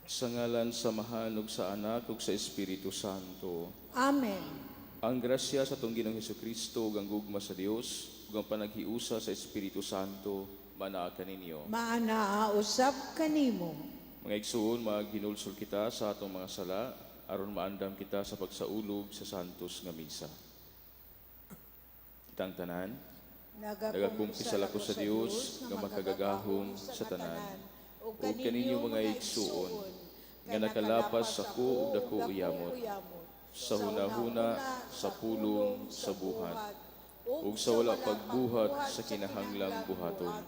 Sa ngalan sa Amahan ug sa Anak ug sa Espiritu Santo. Amen. Ang grasya sa atong Ginoong Hesukristo ug ang gugma sa Dios ug ang panaghiusa sa Espiritu Santo manaa kaninyo. Maanaa usab kanimo. Mga igsuon, maghinulsol kita sa atong mga sala aron maandam kita sa pagsaulog sa santos nga misa. Kitang tanan, nagakumpisal ako sa Dios nga makagagahom sa tanan, ug kaninyo, mga igsuon, nga nakalapas ako og dako uyamot sa hunahuna, sa pulong, sa buhat, ug sa wala pagbuhat sa kinahanglang buhaton.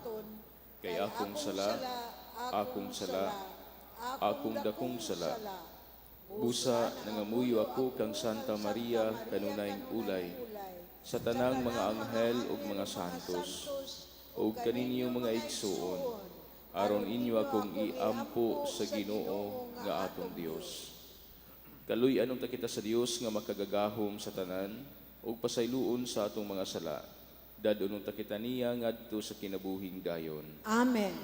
Kay akong sala, akong sala, akong dakong sala. Busa nangamuyo ako kang Santa Maria, kanunayng ulay, sa tanang mga anghel ug mga santos, ug kaninyo, mga igsuon, aron inyo akong iampo sa Ginoo nga atong Dios. Kaluy-an unta kita sa Dios nga makagagahom sa tanan ug pasayloon sa atong mga sala. Dad-on unta kita niya ngadto sa kinabuhing dayon. Amen.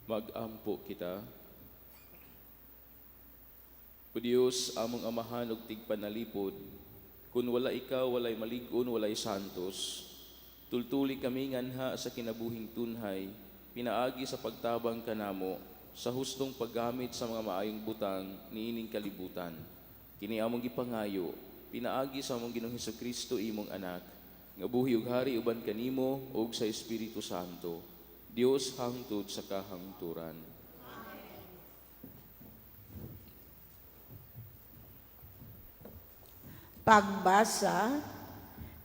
Magampo kita. O Dios, among Amahan ug tigpanalipod, kun wala ikaw, walay malig-on, walay santos. Tultuli kami nganha sa kinabuhing tunhay, pinaagi sa pagtabang kanamo sa hustong paggamit sa mga maayong butang niining kalibutan. Kini among gipangayo, pinaagi sa among Ginoong Hesukristo, imong Anak, nga buhi ug hari uban kanimo ug sa Espiritu Santo, Dios hangtod sa kahangturan. Pagbasa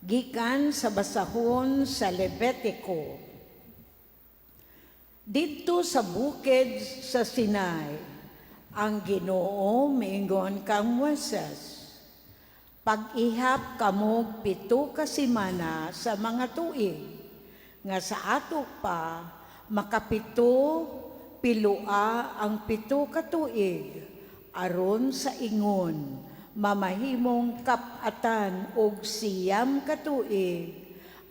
gikan sa basahon sa Levitico. Didto sa bukid sa Sinai, ang Ginoo miingon kang Moises, "Pag-ihap kamog 7 ka semana sa mga tuig, nga sa ato pa makapito, piloa ang 7 ka tuig, aron sa ingon mamahimong kap-atan og 9 ka tuig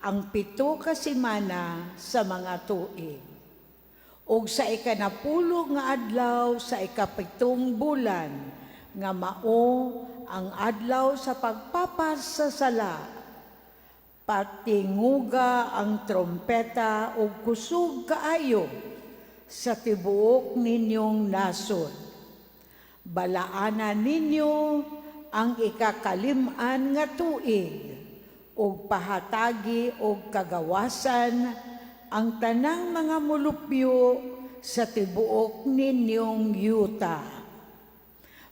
ang 7 ka semana sa mga tuig. Ug sa 10 nga adlaw sa 7 bulan, nga mao ang adlaw sa pagpapas sa sala, patinguga ang trompeta og kusog kaayo sa tibuok ninyong nasod. Balaana ninyo ang ikakalim-an nga tuig ug pahatagi og kagawasan ang tanang mga mulupyo sa tibuok ninyong yuta.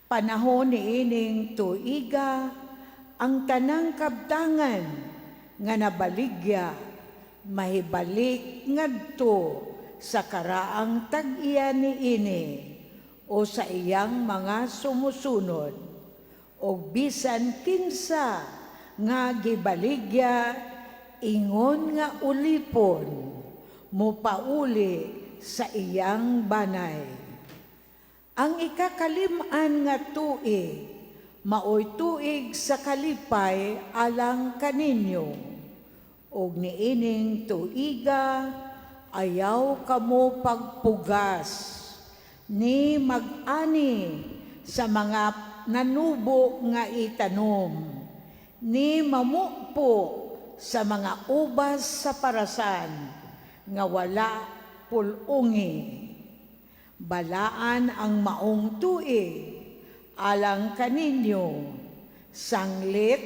Panahon niining tuiga, ang tanang kabtangan nga nabaligya mahibalik ngadto sa karaang tag-iya niini o sa iyang mga sumusunod, og bisan kinsa nga gibaligya ingon nga ulipon mopauli sa iyang banay. Ang ikakalim-an nga tuig maoy tuig sa kalipay alang kaninyo, ug niining tuiga ayaw kamo pagpugas ni mag-ani sa mga nanubo nga itanom." Ni mamupo sa mga ubas sa parasan nga wala pulungi. Balaan ang maong tuig alang kaninyo. Sanglit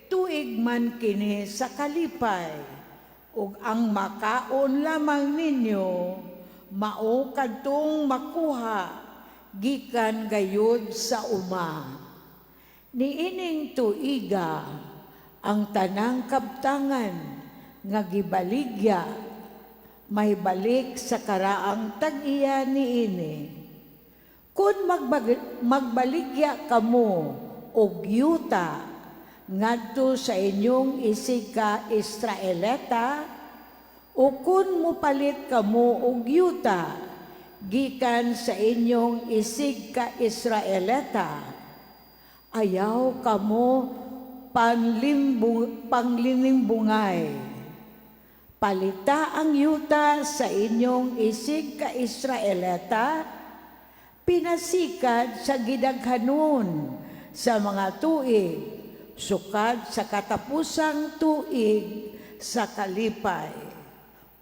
tuig man kini sa kalipay ug ang makaon lamang ninyo mao kadtong makuha gikan gayud sa uma. Niining tuiga ang tanang kabtangan nga gibaligya may balik sa karaang tag-iya niini. Kung magbaligya kamo og yuta ngadto sa inyong isig ka Israelita o kung mopalit kamo og yuta gikan sa inyong isig ka Israelita, ayaw kamo panglinimbungay. Palita ang yuta sa inyong isig ka Israelita, pinasikad sa gidaghanon sa mga tuig, sukad sa katapusang tuig sa kalipay.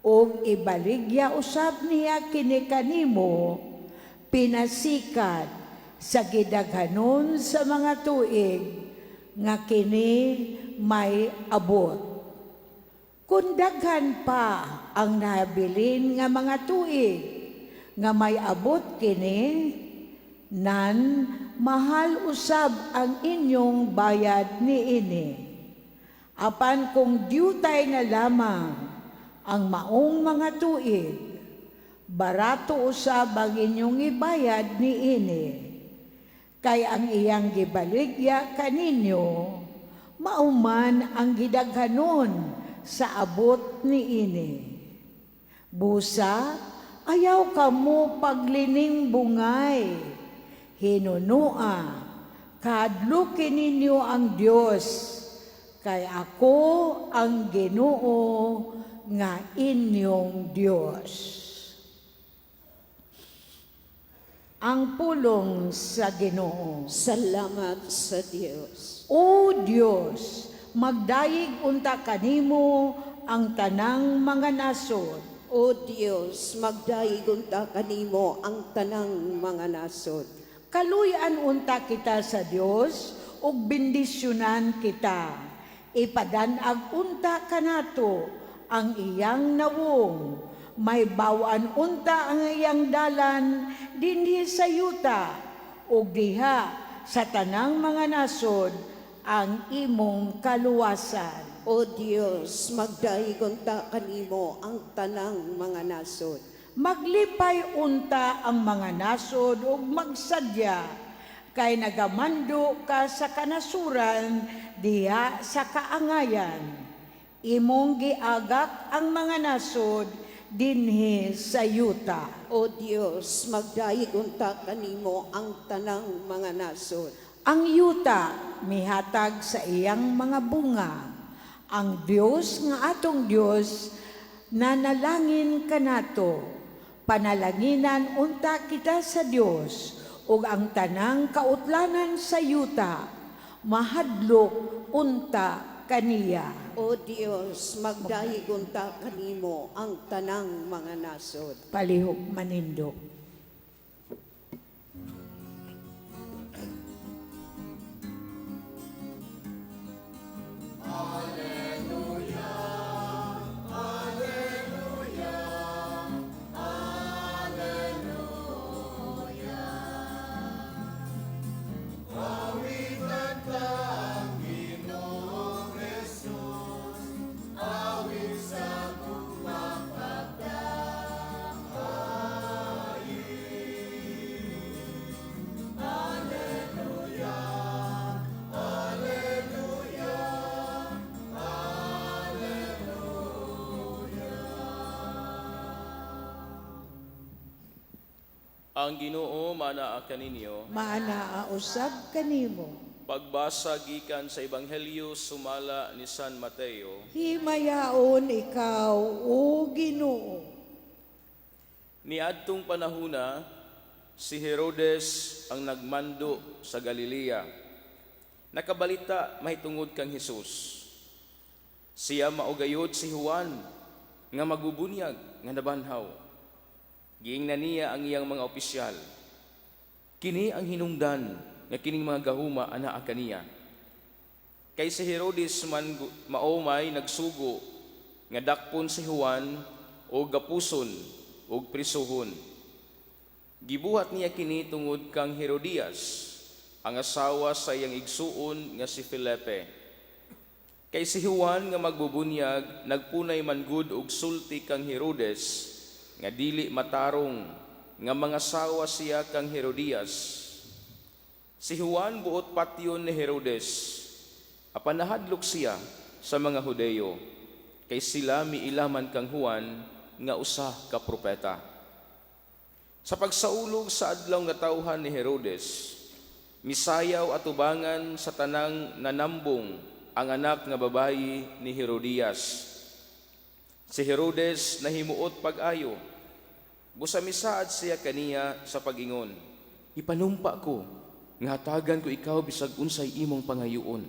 Ug ibaligya usab niya kini kanimo, pinasikad sa gidaghanon sa mga tuig nga kini may abot. Kung daghan pa ang nabilin nga mga tuig nga may abot kini, nan mahal usab ang inyong bayad niini. Apan kung diutay na lamang ang maong mga tuig, barato usab ang inyong ibayad niini. Kay ang iyang gibaligya kaninyo, mauman ang gidaghanon sa abot niini. Busa, ayaw kamo paglinimbungay. Hinunua, kahadlukin ninyo ang Dios, kay ako ang Ginoo nga inyong Dios. Ang pulong sa Ginoo. Salamat sa Dios. O Dios, magdayeg unta kanimo ang tanang mga nasod. O Dios, magdayeg unta kanimo ang tanang mga nasod. Kaluy-an unta kita sa Dios ug bendisyonan kita. Ipadan-ag unta kanato ang iyang nawong. May bawaan unta ang iyang dalan dinhi sa yuta ug diha sa tanang mga nasod ang imong kaluwasan. O Dios, magdayeg unta kanimo ang tanang mga nasod. Maglipay unta ang mga nasod ug magsadya kay nagamando ka sa kanasuran diha sa kaangayan. Imong giagak ang mga nasod dinhi sa yuta. O Dios, magdayeg unta kanimo ang tanang mga nasod. Ang yuta mihatag sa iyang mga bunga. Ang Dios nga atong Dios nanalangin kanato. Panalanginan unta kita sa Dios ug ang tanang kautlanan sa yuta mahadlok unta kaniya. O Dios, magdayeg unta kanimo ang tanang mga nasod. Palihog manindog. Ang Ginoo manaa kaninyo. Maanaa usab kanimo. Pagbasa gikan sa Ebanghelyo sumala ni San Mateo. Himayaon ikaw, o Ginoo. Niadtong panahuna, si Herodes ang nagmando sa Galilea. Nakabalita mahitungod kang Hesus. Siya mao gayod si Juan nga magbubunyag nga nabanhaw. Giingnan niya ang iyang mga opisyal, "Kini ang hinungdan nga kining mga gahuma anaa kaniya." Kay si Herodes man mao may nagsugo nga dakpon si Juan o gapuson og prisuhon. Gibuhat niya kini tungod kang Herodias, ang asawa sa iyang igsuon nga si Felipe. Kay si Juan nga magbubunyag nagpunay man gud og sulti kang Herodes nga dili matarong nga mangasawa siya kang Herodias. Si Juan buot patyon ni Herodes, apan nahadlok siya sa mga Hudeyo, kay sila miila man kang Juan nga usa ka propeta. Sa pagsaulog sa adlaw nga tawhan ni Herodes, misayaw atubangan sa tanang nanambong ang anak nga babayi ni Herodias. Si Herodes nahimuot pag-ayo. Busa misaad siya kaniya sa pag-ingon, "Ipanumpa ko nga hatagan ko ikaw bisag unsay imong pangayuon."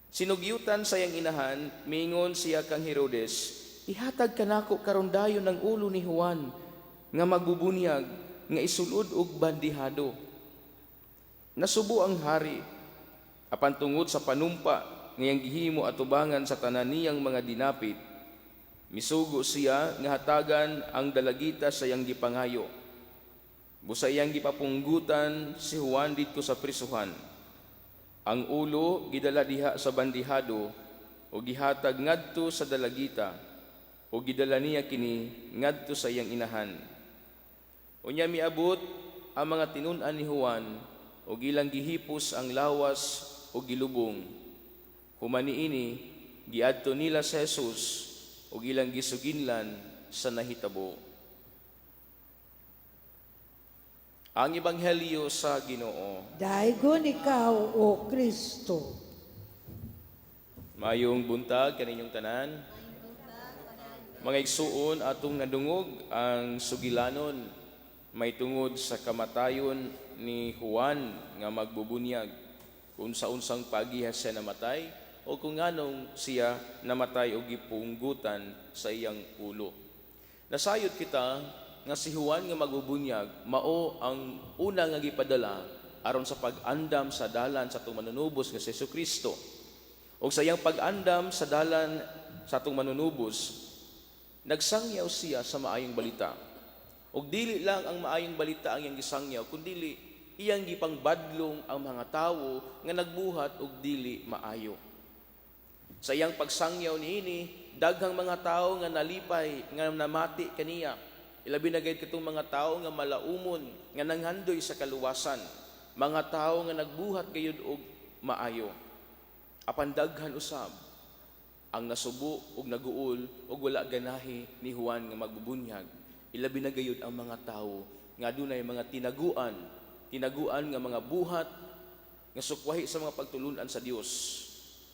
Sinugyutan sa iyang inahan, miingon siya kang Herodes, "Ihatag kanako karon dayon ang ulo ni Juan nga magbubunyag nga isulod og bandihado." Nasubo ang hari, apan tungod sa panumpa nga iyang gihimo atubangan sa tanan niyang mga dinapit, misugo siya nga hatagan ang dalagita sa iyang gipangayo. Busa iyang gipapunggutan si Juan didto sa prisuhan. Ang ulo gidala diha sa bandihado o gihatag ngadto sa dalagita o gidala niya kini ngadto sa iyang inahan. Unya miabot ang mga tinun-an ni Juan ug ilang gihipos ang lawas ug gilubong. Human niini, giadto nila sa Jesus ug ilang gisuginlan sa nahitabo. Ang Ebanghelyo sa Ginoo. Daygon ikaw, O Kristo. Maayong buntag kaninyong tanan. Mga igsuon, atong nadungog ang sugilanon may tungod sa kamatayon ni Juan nga magbubunyag, kung sa unsang pagiha siya namatay o kung nganong siya namatay o gipunggutan sa iyang ulo. Nasayod kita nga si Juan nga magbubunyag mao ang una nga gipadala aron sa pag-andam sa dalan sa atong manunubos nga si Kristo. O sa iyang pag-andam sa dalan sa atong manunubos, nagsangyaw siya sa maayong balita. Og dili lang ang maayong balita ang iyang gisangyaw, kundili iyang gipangbadlong ang mga tawo nga nagbuhat og dili maayo. Sa iyang pagsangyaw niini, daghang mga tawo nga nalipay nga namati kaniya. Ilabi na gayud katong mga tawo nga malaumon nga nanghandoy sa kaluwasan, mga tawo nga nagbuhat gayud og maayo. Apan daghan usab ang nasubo og naguol og wala ganahi ni Juan nga magbubunyag. Ilabi na gayud ang mga tawo nga adunay mga tinaguan, tinaguan nga mga buhat nga sukwahi sa mga pagtulunan sa Dios.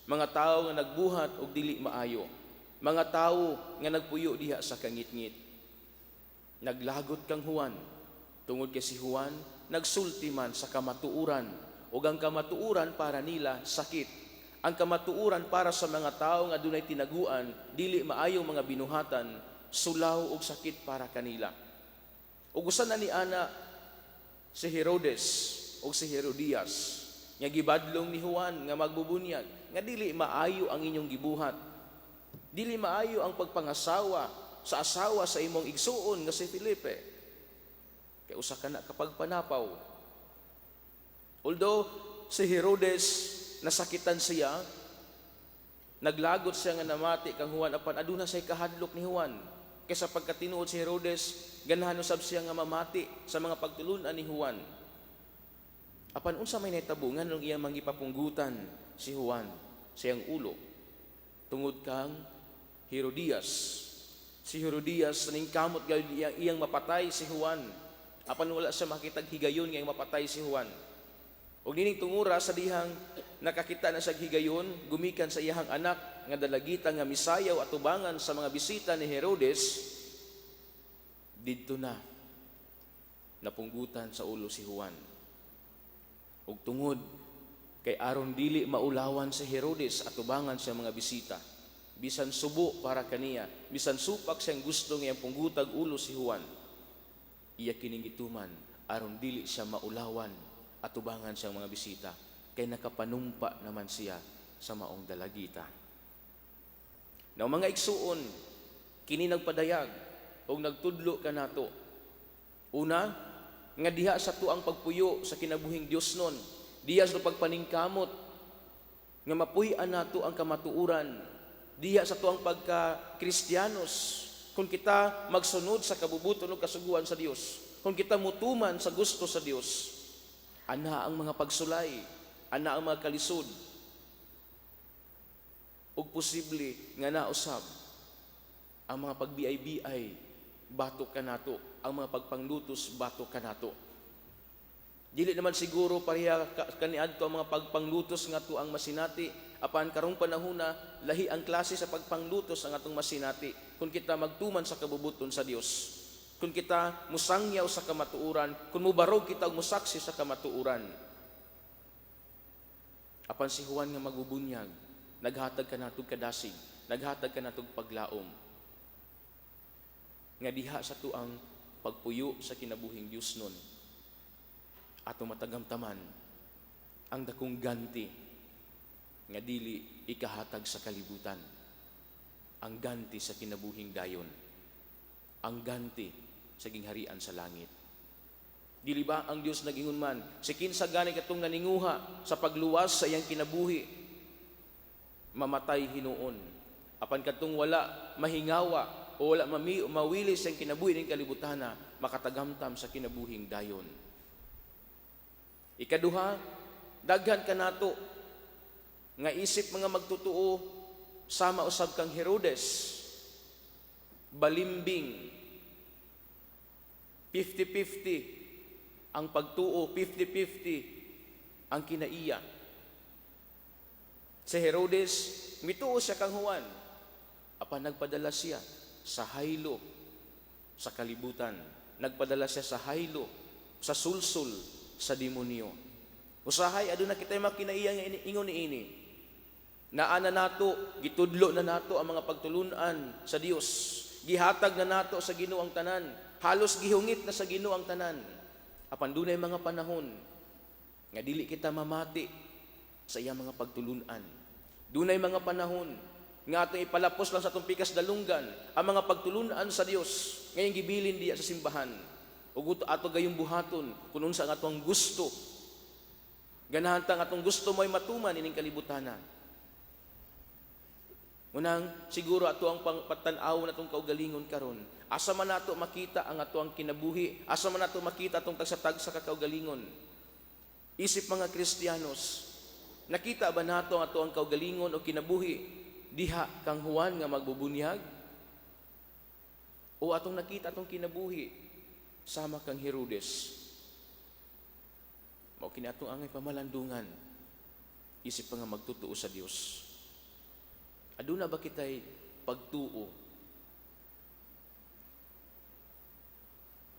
Mga tawo nga nagbuhat og dili maayo. Mga tawo nga nagpuyo diha sa kangitngit. Naglagot kang Juan tungod kay si Juan nagsulti man sa kamatuoran, ug ang kamatuoran para nila sakit. Ang kamatuoran para sa mga tawo nga adunay tinaguan, dili maayong mga binuhatan, sulaw og sakit para kanila. Ug usa na ni ana si Herodes o si Herodias nga gibadlong ni Juan nga magbubunyag nga dili maayo ang inyong gibuhat. Dili maayo ang pagpangasawa sa asawa sa imong igsuon nga si Felipe. Kay usa ka na ka pagpanapaw. Although si Herodes nasakitan siya, naglagot siya nga namati kang Juan, apan aduna say kahadlok ni Juan. Kaysa pagkatinuod si Herodes, ganahan usab siya nga mamati sa mga pagtulunan ni Juan. Apan unsa may nahitabo, nganong iyang mangipapunggutan si Juan sa iyang ulo? Tungod kang Herodias. Si Herodias naningkamot gayud iyang mapatay si Juan. Apan wala siya makitag higayon nga iyang mapatay si Juan. Og nining tungura sa dihang nakakita na siya higayon, gumikan sa iyahang anak nga dalagita nga misayaw atubangan sa mga bisita ni Herodes, didto na napunggutan sa ulo si Juan. Ug tungod Kay aron dili maulawan si Herodes atubangan sa mga bisita. Bisan subo para kaniya, bisan supak siyang gusto nga iyang punggutag ulo si Juan. Iya kining gituman aron dili siya maulawan atubangan siyang mga bisita kay nakapanumpa naman siya sa maong dalagita. Now, mga igsuon, kini nagpadayag og nagtudlo kanato. Una, nga diha sa tuang pagpuyo sa kinabuhing Dios nun, diha sa pagpaningkamot nga mapuy-an nato ang kamatuoran, diha sa tuang pagka-Kristiyanos, kung kita magsunod sa kabubuton ug kasuguan sa Dios, kung kita mutuman sa gusto sa Dios, ana ang mga pagsulay, ana ang mga kalisod, ug posible nga nausab ang mga pagbiay-biay batok kanato, ang mga pagpanglutos batok kanato. Dili naman siguro pareha kaniadto ang mga pagpanglutos nga ato ang masinati, apan karong panahona lahi ang klase sa pagpanglutos ang atong masinati kung kita magtuman sa kabubuton sa Dios. Kung kita musangyaw sa kamatuoran, kung mubarog kita og musaksi sa kamatuoran. Apan si Juan nga magbubunyag, naghatag kanatog kadasig, naghatag kanatog paglaom. Nga diha sa tuang pagpuyo sa kinabuhing Dios nun, ato matagamtaman ang dakong ganti nga dili ikahatag sa kalibutan. Ang ganti sa kinabuhing dayon. Ang ganti sa gingharian sa langit. Dili ba ang Dios nagingon man, si kinsa gani katong naninguha sa pagluwas sa iyang kinabuhi, mamatay hinuon. Apan katong wala mahingawa o wala mawili sa iyang kinabuhi ning kalibutana, makatagamtam sa kinabuhing dayon. Ikaduha, daghan kanato nga isip mga magtutuo sama usab kang Herodes, balimbing, 50-50 ang pagtuo, 50-50 ang kinaiya. Si Herodes, mituo siya kang Juan, apan nagpadala siya sa haylo sa kalibutan. Nagpadala siya sa haylo, sa sulsul, sa demonyo. Usahay, aduna kita'y makinaiya nga ingon niini. Naa na nato, gitudlo na nato ang mga pagtulunan sa Dios. Gihatag na nato sa Ginoo ang tanan. Halos gihungit na sa Ginoo ang tanan. Apan dunay mga panahon nga dili kita mamati sa iyang mga pagtulunan. Dunay mga panahon nga atong ipalapos lang sa atong pikas dalunggan ang mga pagtulunan sa Dios ngayong gibilin diya sa simbahan. Ug ato gayong buhaton kung unsa ang atong gusto. Ganahan ta ang atong gusto mo'y matuman ining kalibutana. Unang siguro ato ang patan-aw na atong kaugalingon karon. Asa man nato makita ang ato ang kinabuhi, asa man nato makita atong tagsa-tagsa ka kaugalingon. Isip mga Kristiyanos, nakita ba nato ang ato ang kaugalingon o kinabuhi diha kang Juan nga magbubunyag? O atong nakita atong kinabuhi sama kang Herodes? Mao kini atong angay pamalandungan isip pa nga magtutuo sa Dios. Aduna ba kitay pagtuo?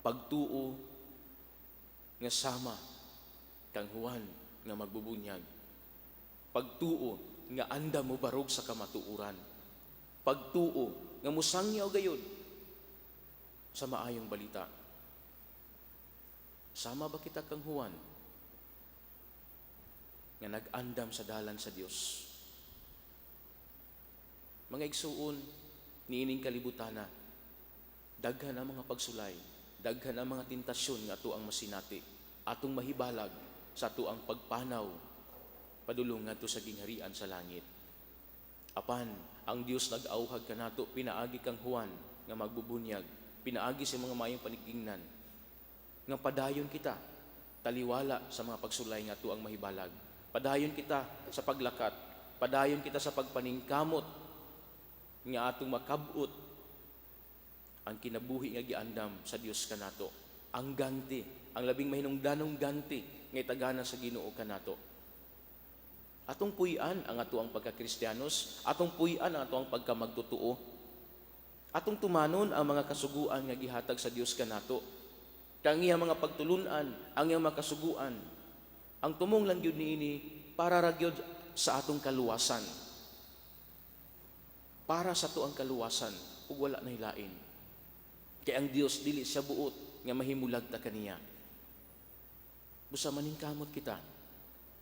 Pagtuo nga sama kang Juan nga magbubunyag. Pagtuo nga anda mo barog sa kamatuoran. Pagtuo nga musangyaw gayud sa maayong balita. Sama ba kita kang Juan nga nag-andam sa dalan sa Dios? Mga igsuon, niining kalibutana, daghan ang mga pagsulay, daghan ang mga tentasyon nga ato ang masinati, atong mahibalag sa ato ang pagpanaw padulong ngadto sa gingharian sa langit. Apan ang Dios nag-awhag kanato pinaagi kang Juan nga magbubunyag, pinaagi sa mga maayong panigingnan nga padayon kita taliwala sa mga pagsulay nga ato ang mahibalag. Padayon kita sa paglakat, padayon kita sa pagpaningkamot nga atong makabot ang kinabuhi nga giandam sa Dios kanato. Ang ganti, ang labing mahinungdanong ganti nga itagana sa Ginoo kanato. Atong puy-an ang ato ang pagkakristiyanos, atong puy-an ang ato ang pagkamagtotoo. Atong tumanon ang mga kasuguan nga gihatag sa Dios kanato. Kang iyang mga pagtulunan, ang iyang mga kasuguan. Ang tumong lang gyud niini Para ra gyud sa atong kaluwasan. Para sa ato ang kaluwasan ug wala nay lain. Kay ang Dios, dili siya buot nga mahimulag ta kaniya. Busa maningkamot kita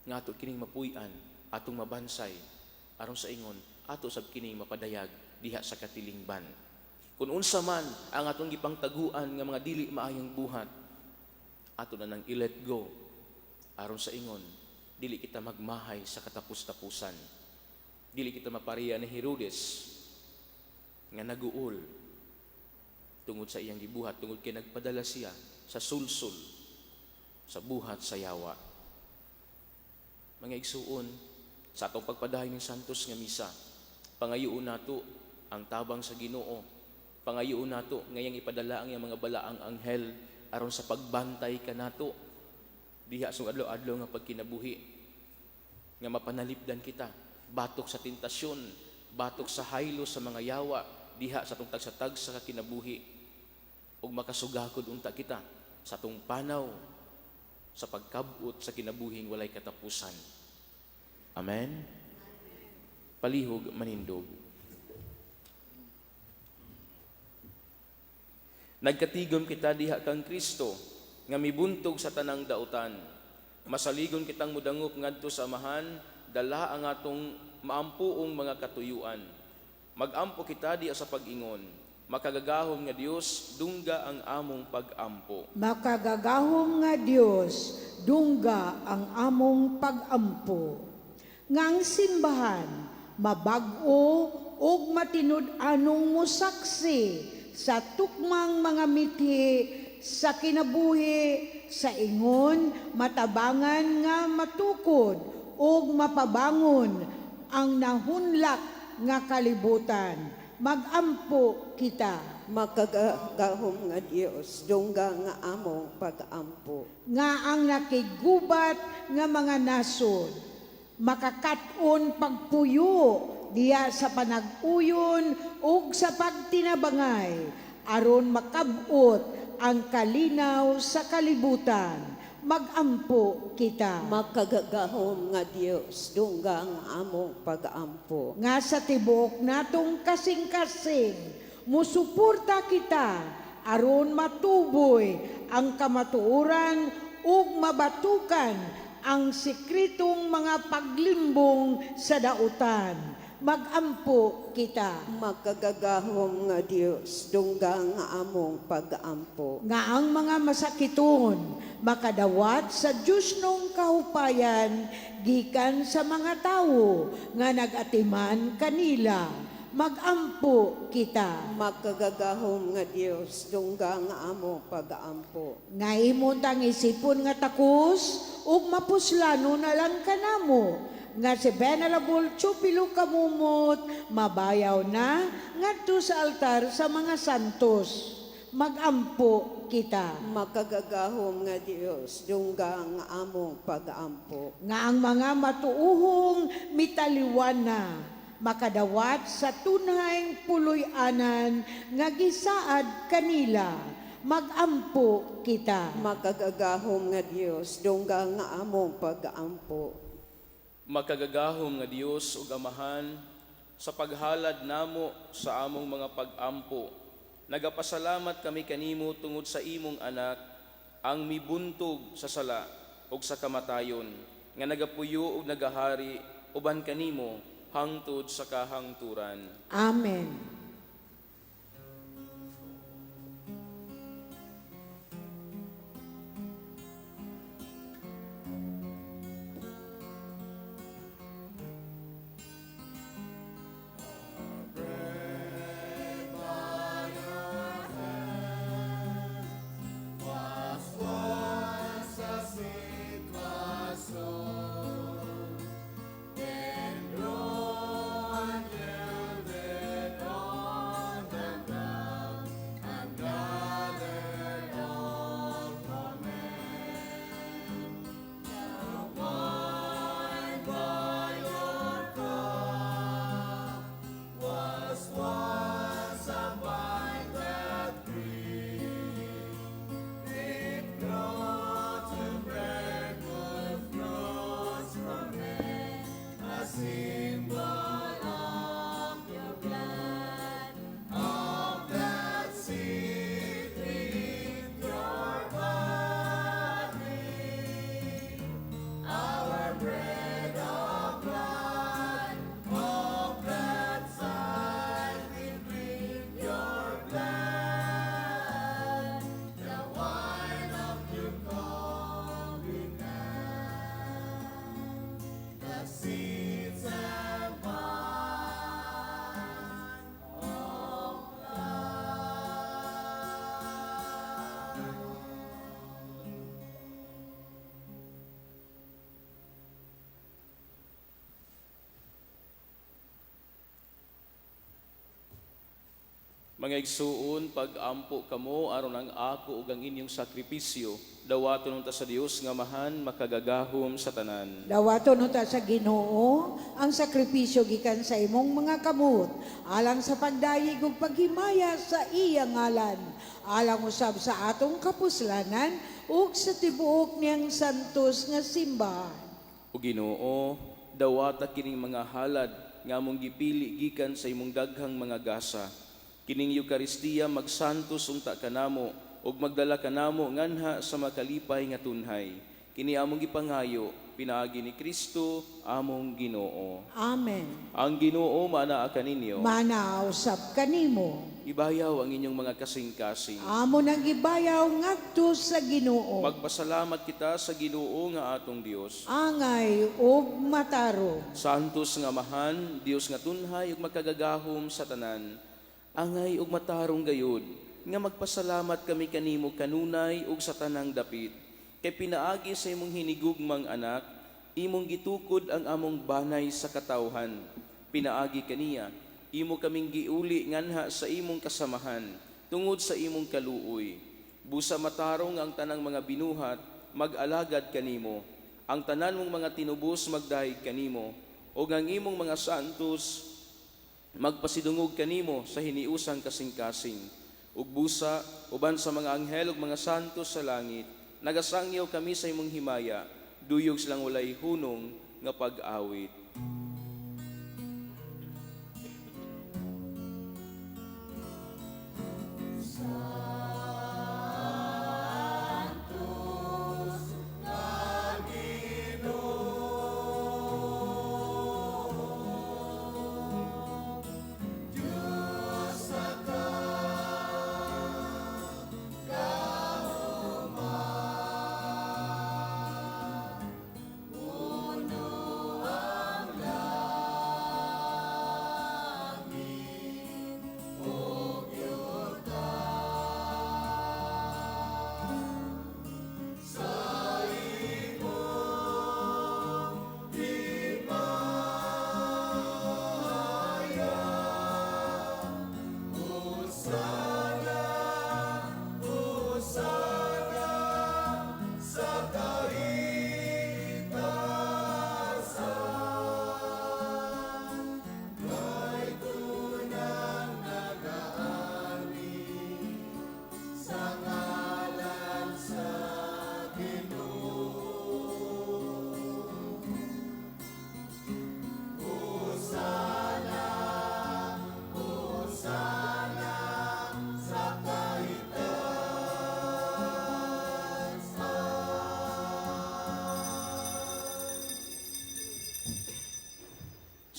nga ato kining mapuy-an, atong mabansay, aron sa ingon ato sab kining mapadayag diha sa katilingban. Kung unsa man ang atong gipangtaguan nga mga dili maayong buhat, ato na nang i-let go aron sa ingon dili kita magmahay sa katapus-tapusan. Dili kita mapareha ni Herodes nga naguol tungod sa iyang gibuhat, tungod kay nagpadala siya sa sulsul sa buhat sa yawa. Mga igsuon, sa atong pagpadayon ng Santos nga Misa, pangayoon nato ang tabang sa Ginoo. Pangayoon nato ngayang ipadala ang iyang mga balaang anghel aron sa pagbantay kanato diha sa adlaw-adlaw nga pagkinabuhi, nga mapanalipdan kita batok sa tentasyon, batok sa haylo sa mga yawa diha sa atong tagsa-tagsa ka kinabuhi, ug makasugakod unta kita sa atong panaw sa pagkabot sa kinabuhing walay katapusan. Amen. Palihog manindog. Nagkatigom kita diha kang Kristo nga mibuntog sa tanang dautan. Masaligon kitang mudangop ngadto sa Amahan, dala ang atong maampuong mga katuyuan. Magampo kita diha sa pag-ingon, "Makagagahom nga Dios, dungga ang among pag-ampo." Makagagahom nga Dios, dungga ang among pag-ampo. Nga ang simbahan mabag-o ug matinud-anong mosaksi sa tukmang mga mithi sa kinabuhi, sa ingon matabangan nga matukod ug mapabangon ang nahunlak nga kalibutan. Magampo kita. Makagagahom nga Dios, dungga nga among pag-ampo. Nga ang nakigubat nga mga nasod makakat-on pagpuyo diya sa panag-uyon ug sa pagtinabangay aron makab-ot ang kalinaw sa kalibutan. Magampo kita. Makagagahom nga Dios, dungga ang among pag-ampo. Nga sa tibuok natong kasing-kasing musuporta kita aron matuboy ang kamatuoran ug mabatukan ang sekretong mga paglimbong sa dautan. Magampo kita. Makagagahom nga Dios, dungga ang among pag-ampo. Nga ang mga masakiton makadawat sa Diyos nung kahupayan gikan sa mga tawo nga nag-atiman kanila. Magampo kita. Makagagahom nga Dios, dungga ang among pag-ampo. Nga imong tang isipon nga takos ug mapuslano na lang kanamo nga si Venerable Chupilo Camomot mabayaw na ngadto sa altar sa mga santos. Magampo kita. Makagagahom nga Dios, dungga ang among pag-ampo. Nga ang mga matuuhong mitaliwana makadawat sa tunhay puloy-anan nga gisaad kanila. Magampo kita. Makagagahom nga Dios, dungga ang among pag-ampo. Makagagahom nga Dios ug Amahan, sa paghalad namo sa among mga pag-ampo, nagapasalamat kami kanimo tungod sa imong anak, ang mibuntog sa sala ug sa kamatayon, nga nagapuyo ug nagahari uban kanimo hangtod sa kahangturan. Amen. Mga igsuon, pag-ampo kamo aron ang ako ug ang inyong sakripisyo dawaton unta sa Dios nga Amahan makagagahom sa tanan. Dawaton unta sa Ginoo ang sakripisyo gikan sa imong mga kamot alang sa pagdayeg ug paghimaya sa iyang ngalan, alang usab sa atong kapuslanan ug sa tibuok niyang santos nga simbahan. O Ginoo, dawata kining mga halad nga among gipili gikan sa imong daghang mga gasa. Kining Eukaristiya magsantos unta kanamo ug magdala kanamo nganha sa makalipay nga tunhay. Kini among gipangayo pinaagi ni Kristo among Ginoo. Amen. Ang Ginoo maanaa kaninyo. Mana usab kanimo. Ibayaw ang inyong mga kasing-kasing. Amo nang gibayaw ngadto sa Ginoo. Magpasalamat kita sa Ginoo nga atong Dios. Angay ug matarong. Santos nga Amahan, Dios nga tunhay ug makagagahom sa tanan. Angay ug matarong gayud nga magpasalamat kami kanimo kanunay ug sa tanang dapit. Kay pinaagi sa imong hinigugmang anak, imong gitukod ang among banay sa katawhan. Pinaagi kaniya, imo kaming giuli nganha sa imong kasamahan tungod sa imong kaluoy. Busa matarong ang tanang mga binuhat, mag-alagad kanimo. Ang tanan mong mga tinubos magdahig kanimo, ug ang imong mga santos magpasidungog kanimo sa hiniusang kasing-kasing. Ug busa uban sa mga anghel ug mga santos sa langit, nagasangyaw kami sa imong himaya, duyog silang walay hunong nga pag-awit.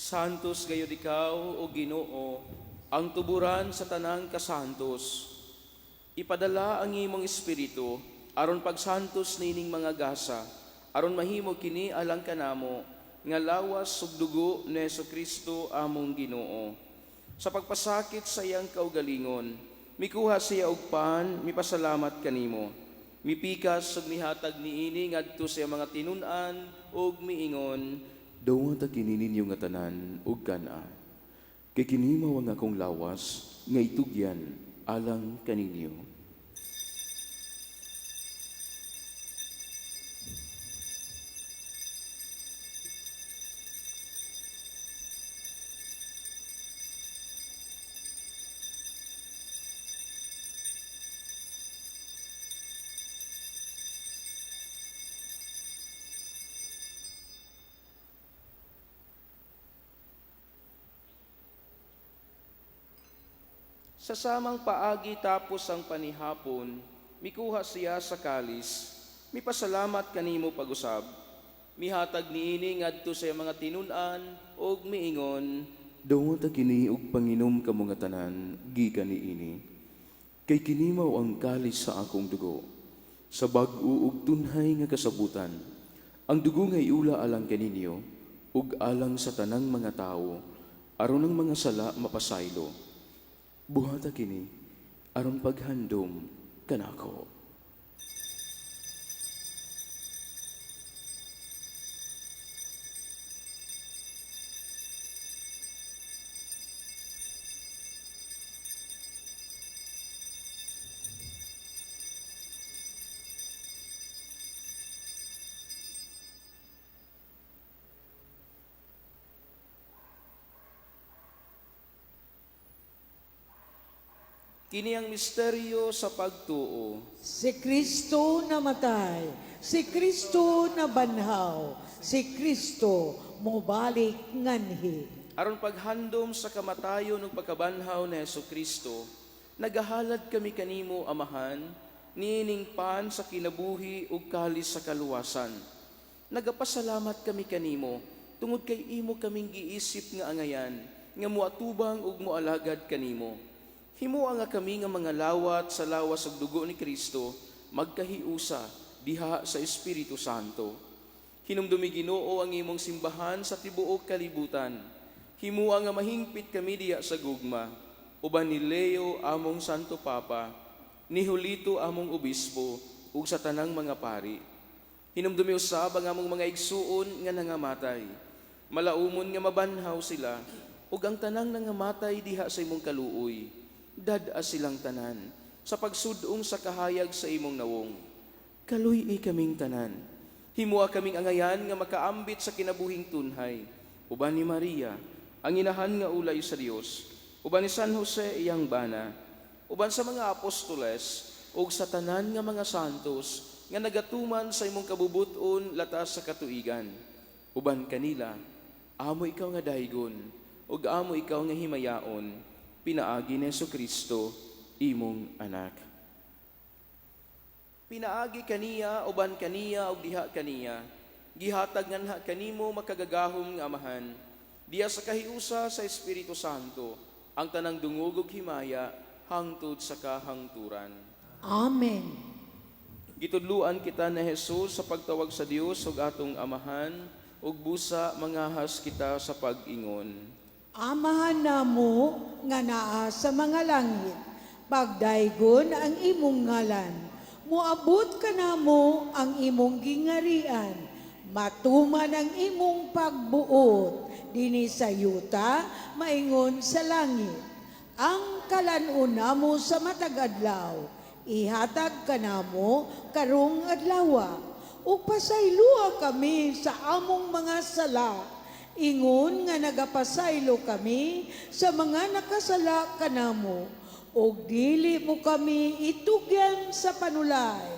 Santos gayud ikaw, o Ginoo, ang tuburan sa tanang kasantos. Ipadala ang imong espiritu aron pagsantos nining mga gasa, aron mahimo kini alang kanamo nga lawas ug dugo ni Hesukristo among Ginoo. Sa pagpasakit sa iyang kaugalingon, mikuha siya og pan, mipasalamat kanimo. Mipikas ug mihatag niini ngadto sa iyang mga tinun-an ug miingon, Dawata kini ninyo nga tanan ug kan-a. Kay kini mao ang akong lawas nga itugyan alang kaninyo. Sa samang paagi tapos ang panihapon, mikuha siya sa kalis, mipasalamat kanimo pag-usab. Mihatag niini ngadto sa iyang mga tinun-an ug miingon, Dawata kini og panginom kamo nga tanan gikan niini. Kay kini mao ang kalis sa akong dugo, sa bag-o ug tunhay nga kasabutan. Ang dugo nga iula alang kaninyo ug alang sa tanang mga tawo, aron ang mga sala mapasaylo. Buhata kini aron paghandom kanako. Kini ang misteryo sa pagtuo. Si Kristo namatay, si Kristo nabanhaw, si Kristo mobalik nganhi. Aron paghandom sa kamatayon ug pagkabanhaw ni Hesukristo, nagahalad kami kanimo, Amahan, niining pan sa kinabuhi ug kalis sa kaluwasan. Nagapasalamat kami kanimo tungod kay imo kaming giisip nga angayan nga moatubang ug moalagad kanimo. Himoa nga kami nga mga lawat sa lawas ug dugo ni Kristo magkahiusa diha sa Espiritu Santo. Hinumdumi, Ginoo, ang imong simbahan sa tibuok kalibutan. Himoa nga mahingpit kami diya sa gugma, uban ni Leo among Santo Papa, ni Julito among Obispo, ug sa tanang mga pari. Hinumdumi usab ang among mga igsuon nga nangamatay. Malaumon nga mabanhaw sila, ug ang tanang nangamatay diha sa imong kaluoy. Dad-a silang tanan sa pagsudong sa kahayag sa imong nawong. Kaluy-i kaming tanan. Himoa kaming angayan nga makaambit sa kinabuhing tunhay. Uban ni Maria, ang inahan nga ulay sa Dios, uban ni San Jose iyang bana, uban sa mga apostoles, ug sa tanan nga mga santos nga nagatuman sa imong kabubuton latas sa katuigan. Uban kanila, amo ikaw nga daygon, ug amo ikaw nga himayaon, pinaagi ni Kristo, imong anak. Pinaagi kaniya, uban kaniya, ug diha kaniya, gihatag nganha kanimo makagagahom nga Amahan, diha sa kahiusa sa Espiritu Santo, ang tanang dungog ug himaya hangtod sa kahangturan. Amen. Gitudluan kita ni Jesus sa pagtawag sa Dios ug atong Amahan, ug busa mangahas kita sa pag-ingon. Amahan namo nga naa sa mga langit, pagdaygon ang imong ngalan. Moabot kanamo ang imong gingarian. Matuman ang imong pagbuot dinhi sa yuta maingon sa langit. Ang kalan-on namo sa matag adlaw, ihatag kanamo karong adlawa. Ug pasayloa kami sa among mga sala, ingon nga nagapasaylo kami sa mga nakasala kanamo. Ug dili mo kami itugyan sa panulay,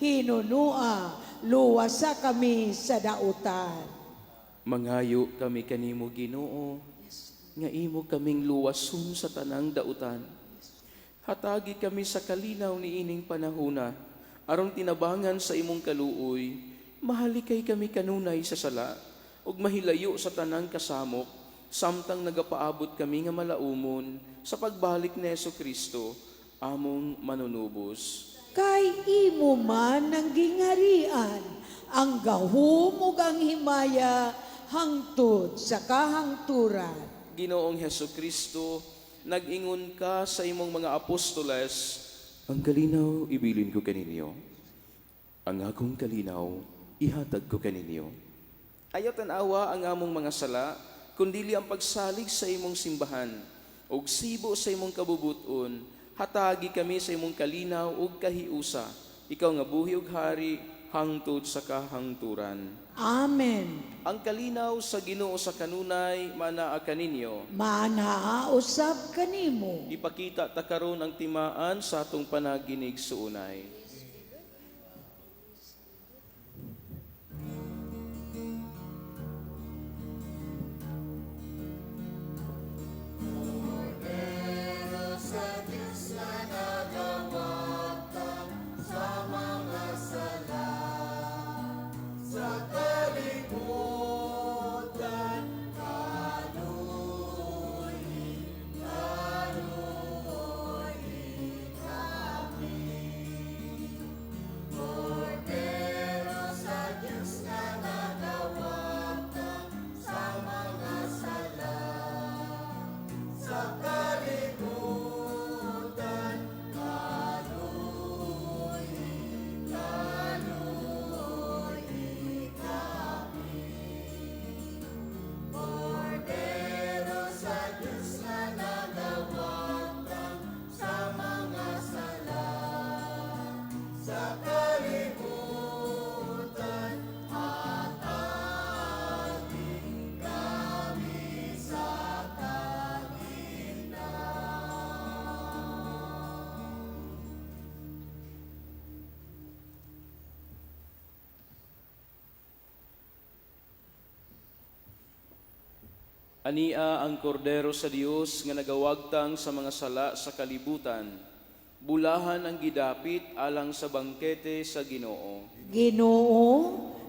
hinunua, luwasa kami sa dautan. Mangayo kami kanimo, Ginoo, nga imo kaming luwason sa tanang dautan. Hatagi kami sa kalinaw ni ining panahuna, aron tinabangan sa imong kaluoy, mahalikay kami kanunay sa sala, ug mahilayo sa tanang kasamok, samtang nagapaabot kami nga malaumon sa pagbalik ni Kristo, among manunubos. Kay imo man ang gingarian, ang gahom ug ang himaya hangtod sa kahangturan. Ginoong Hesukristo, nag-ingon ka sa imong mga apostoles, "Ang kalinaw ibilin ko kaninyo. Ang akong kalinaw ihatag ko kaninyo. Ayaw tan-awa ang among mga sala, kundili ang pagsalig sa imong simbahan, ug sibo sa imong kabubuton, hatagi kami sa imong kalinaw ug kahiusa, ikaw nga buhi ug hari hangtod sa kahangturan." Amen. Ang kalinaw sa Ginoo sa kanunay manaa kaninyo. Manaa usab kanimo. Ipakita ta karon ang timaan sa atong panaginigsuonay. Ania ang kordero sa Dios nga nagawagtang sa mga sala sa kalibutan. Bulahan ang gidapit alang sa bangkete sa Ginoo. Ginoo,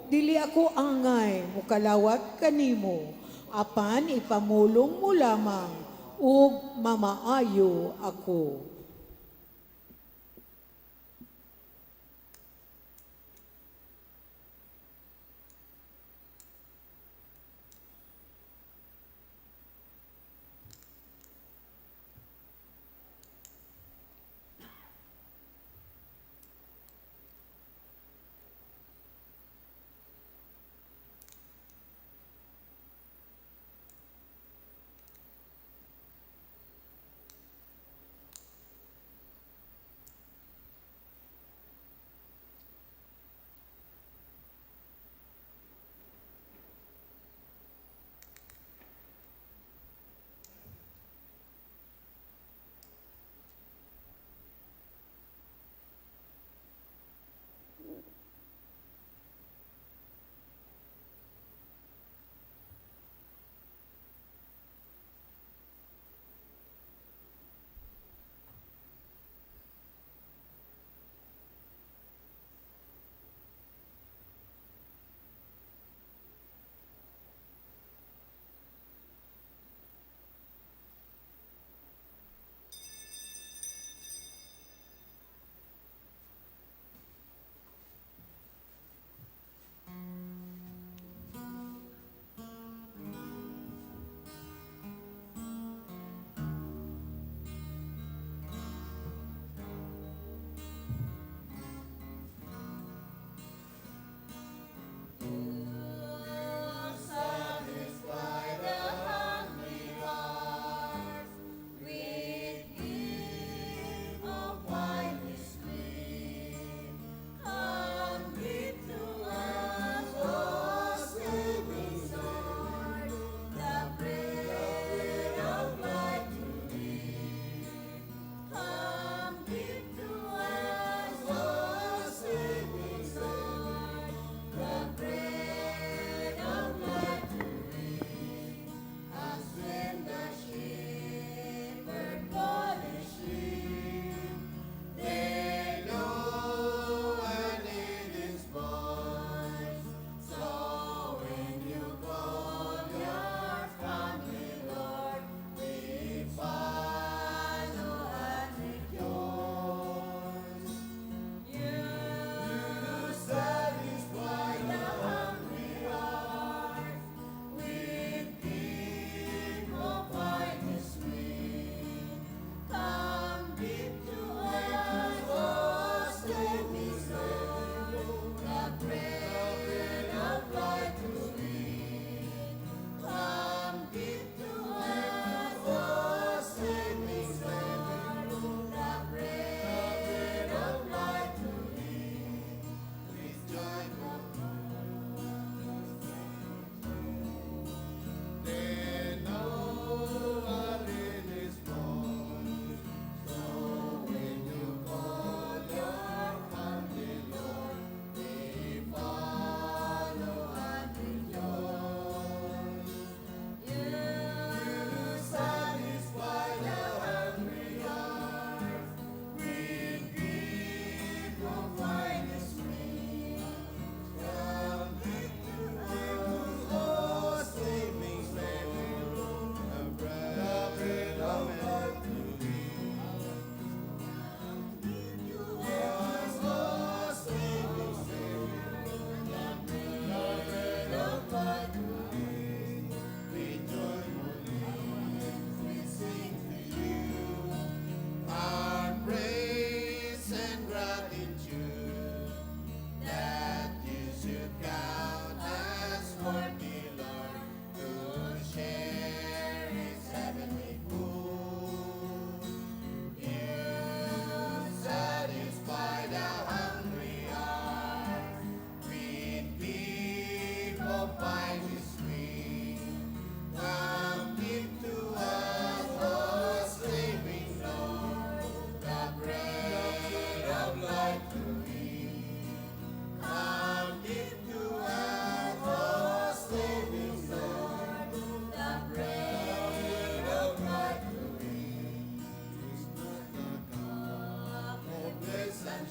dili ako angay mukalawat kanimo, apan ipamulong mo lamang ug mamaayo ako.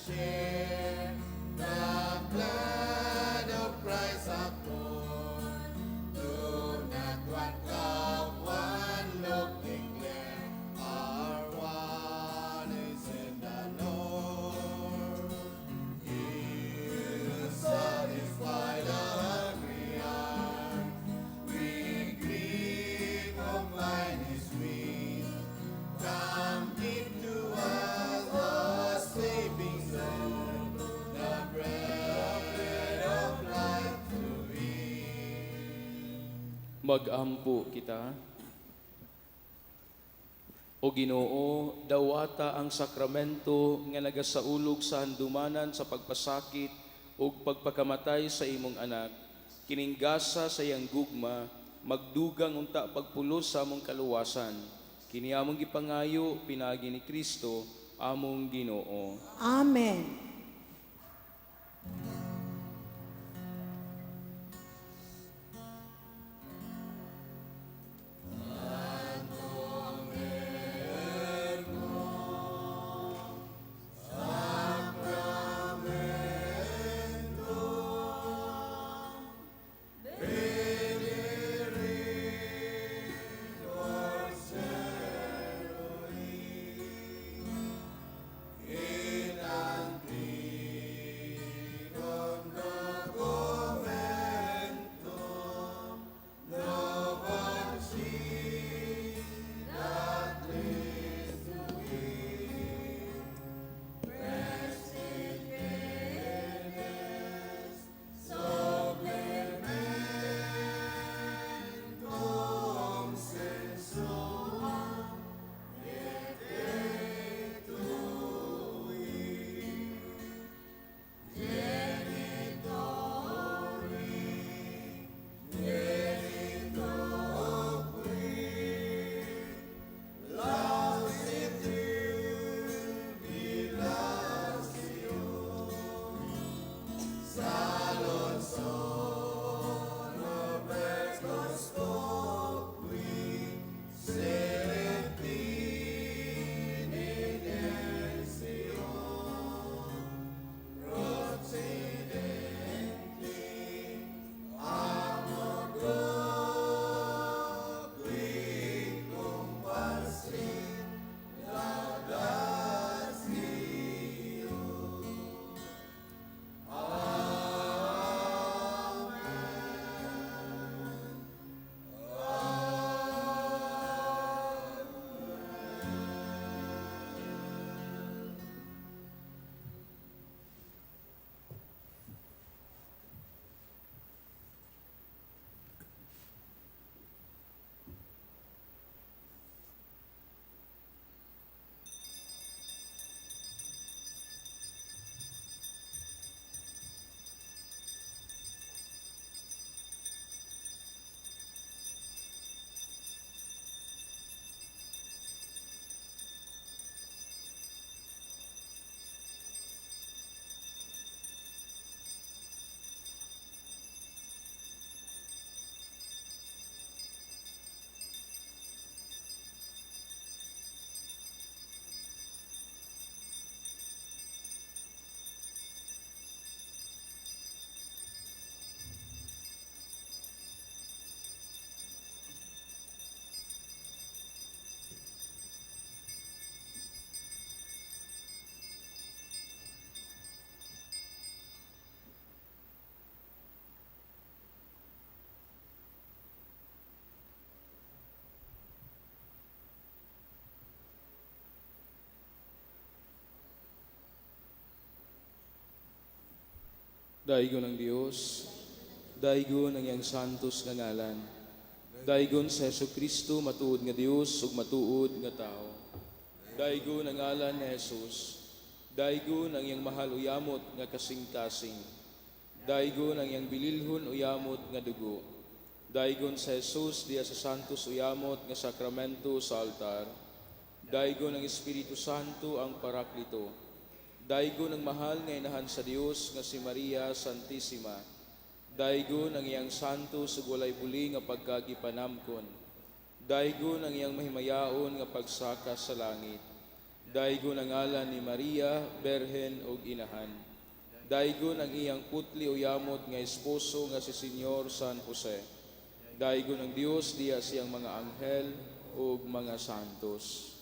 Share the blood of Christ aton. Do not one cup, one look declare, our one is in the Lord. He will satisfy the hungry heart with drink of finest sweet. Come give to us the saving soul, the bread of life to eat. Magampo kita. O Ginoo, dawata ang sakramento nga nagasaulog sa handumanan sa pagpasakit ug pagpakamatay sa imong anak. Kining gasa sa iyang gugma, magdugang unta pagpulos sa among kaluwasan. Kini among gipangayo pinaagi ni Kristo among Ginoo. Amen. Daygon ang Dios, daygon ang iyang santos nga ngalan. Daygon sa Hesus Kristo, matuod nga Dios ug matuod nga tao. Daygon ang ngalan ni Jesus. Daygon ang iyang mahal uyamot nga kasing-kasing. Daygon ang iyang bililhon uyamot nga dugo. Daygon sa Jesus diya sa santos uyamot nga sakramento sa altar. Daygon ang Espiritu Santo ang Paraklito. Daygon ang mahal nga inahan sa Dios nga si Maria Santissima. Daygon ang iyang santos ug walay buli nga pagkagipanamkon. Daygon ang iyang mahimayaon nga pagsaka sa langit. Daygon ang ngalan ni Maria, Berhen ug Inahan. Daygon ang iyang putli o yamot nga esposo nga si Senyor San Jose. Daygon ang Dios diha siyang mga anghel ug mga santos.